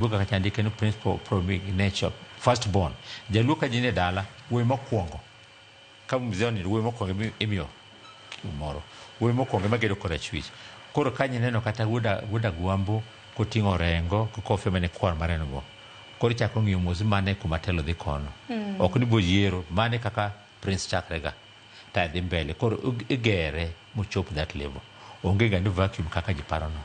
Buga kacha andike ni principal nature first born. Jaluo ka ji nie dala, wuoyi mokwongo. Ka mzee onindo, wuoyi mokwongo imiyo gimoro. Wuoyi mokwongo ema gedo korachwich. Koro ka neno kata wuod Agwambo koting'o orengo gi kofia mane kwar mare go. Koro ichako ng'iyo mos mane kuma telo dhi kono. Ok ni bo yiero, mane kaka prince chakre ga. Ta dhi mbele. Koro igere mochop that level. Onge ga ni vacuum kaka ji paro no.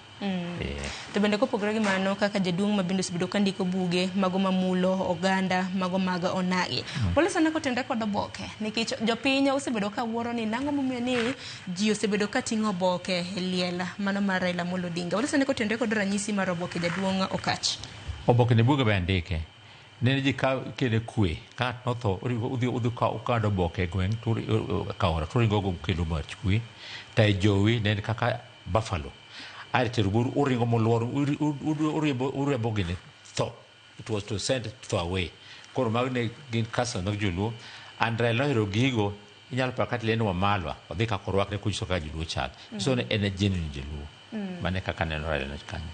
To bende kopogore gi mano, kaka jaduong' ma bende osebedo ka ndiko buge mago mamulo oganda mago mag onagi. Walosane kotenore kod oboke nikech jopiny osebedo ka wuoro ni nang'o momiyo ni ji osebedo ka ting'o oboke e liel mano mar Raila Amolo Odinga. Walosane kotenore kod ranyisi mar oboke, jaduong' Okach. Oboke ne buge be andike. Nene ji ka kele kwe, ka ng'ato notho, udhi udhi ukado oboke e gweng' to kaora to uringo go ukelo mach kwe. To e jowi ne en kaka buffalo. Ae tero buru uringo moluor uriembo uriembo gini tho. It was to send tho away. Koro mago ne gin customs mag joluo. And Raila nohero gigo, inyalo paro kata Lendo Wamalwa odhi kaka orwakre konyiso kaka joluo chal. So ne en a genuine jaluo. Mano e kaka aneno Raila kanyo.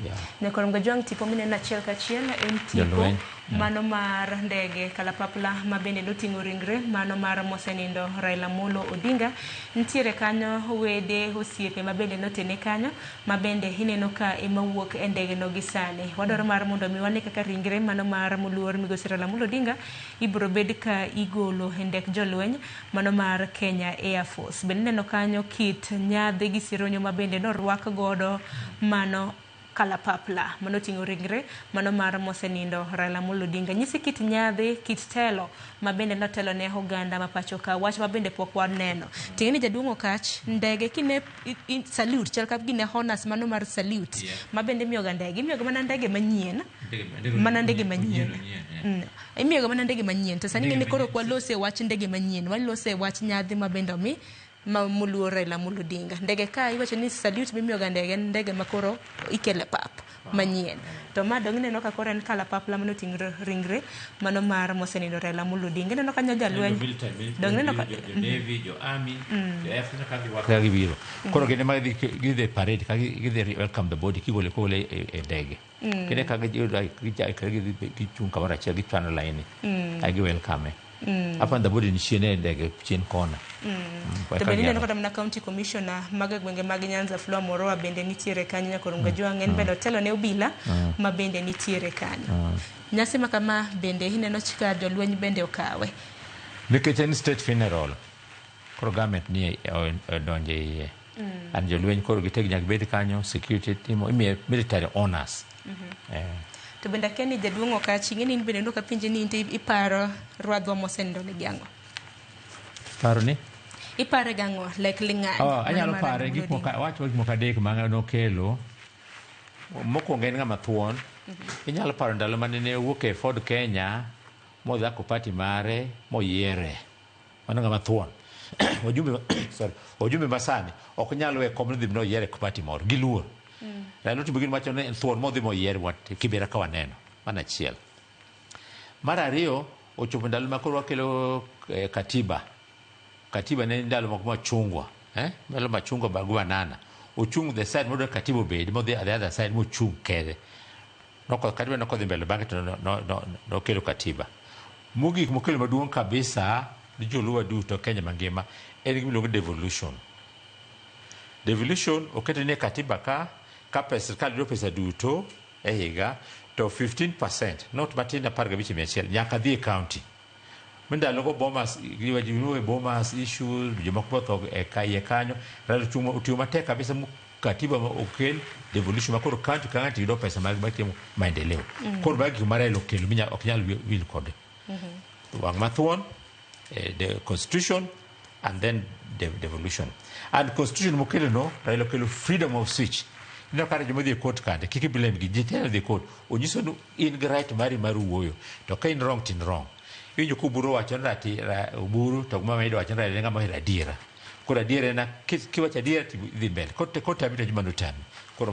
Yeah. Nyakor Mgajwang', tipo mineno achiel kachiel en tipo Jolweny. mano mar ndege kalapapla ma bende noting'o ringre mano mar mosenindo Raila Amolo Odinga. Nitiere kanyo wede, osiepe ma bende notene kanyo ma bende ineno ka ema wuok e ndege no gi sani. Wadwaro mar mondo mi wane kaka ringre mano mar moluor migosi Raila Amolo Odinga ibiro bed ka igolo e ndek jolweny mano mar Kenya Air Force. Bende ineno kanyo kit nyadhi gi sironyo ma bende norwak godo mano kalapapla manoting'o ringre mano mar mosenindo Raila Amolo Odinga. Nyisi kit nyadhi, kit telo ma bende notelo ne oganda ma pacho ka, wach ma bende pok waneno. Ting'e ni jaduong' Okach, ndege kine salute chal ka gine honors mano mar salute ma bende imiyoga ndege, imiyoga mana ndege manyien, mana ndege manyien. Imiyoga mana ndege manyien. To sani ng'eni koro ok walose wach ndege manyien, walose wach nyadhi ma bende omi ma moluor Raila Amolo Odinga. Ndege ka iwacho ni salute mimiyoga ndege en ndege ma koro ikele pap manyien. To ma dong ineno ka koro en kalapapla mane oting'o ringre mano mar mosenindo Raila Amolo Odinga. Ineno kanyo jalweny. Dong ineno ka Jo Navy, jo Army, jo Air Force ka giwako gibiro. Koro gin ema gidhi e parade ka gidhi welcome the body kigole kogole e ndege. Kine ka gidhi gichung' kamoro achiel gichwano laini. Ai gi welcome. Apa the body ni chien e ndege chien kona. To bende ineno kata mana county commissioner mag e gwenge mag Nyanza Flora Moroa bende nitiere kanyo nyaka Mgajwang' en bende otelo ne obila ma bende nitiere kanyo. Nyasi ma kama bende ineno ka jolweny bende okawe. Nikech en state funeral, koro government ni odonjo e iye. And jolweny koro giteg nyaka bed kanyo, security timo, imiye military honors. To bende akia ni jaduong' Okach, ing'e ni in bende nok apenji ni in to iparo rwadhwa mosenindo ni gi ang'o? Paro ni? Ipare gang'o? Like ling'any. Oh, anyalo pare gik moko, awach gik moko adek ma nokelo. Mokwongo en ng'ama thuon. Inyalo paro ndalo mane ne owuok e Ford Kenya modhako party mare moyiere. Mano ng'ama thuon. Wajumbe, sorry, wajumbe masani ok nyal we kom ni dhi noyiere e party moro. Giluor. Raila otimo gima wacho ni en thuon modhi moyier wat Kibera ka waneno. Mano achiel. Mar ariyo, ochopo ndalo ma koro wakelo katiba. Katiba ne ndalo moko machungwa. Ndalo machungwa mag banana. Ochung' the side modwa katiba obed, modhi the other side mochung' kende. Noko, katiba nokodhi mbele bang'e to nokelo katiba. Mogik mokelo maduong' kabisa ni joluo duto Kenya mangima en gima iluongo ni devolution. Devolution oketo ni e katiba ka pesa sirkal yudo pesa duto e higa to 15% not matin 15 100 nyaka dhi e county. Ndalogo Bomas, giwacho Bomas issues, jomoko botho e iye kanyo, Raila otiyo matek kabisa katiba ma okel devolution ma koro county ka county yudo pesa mag timo maendeleo. Koro magi gik ma Raila okelo minya ok nyal wil kode. Wang' mathuon, the constitution and then the devolution. And constitution mokelo no, Raila okelo freedom of speech. Ineno kata joma dhi e court kande, kik iblame gi, ji te dhi e court. Onyiso ni in gi right mari mar wuoyo. To ka in wrong to in wrong. Iwinjo ka Oburu owacho ni ati Oburu to mama wacho ni Raila en ng'ama ohero adiera. Koro adiera en kiwacho adiera to idhi mbele. Kotami to joma notami. Koro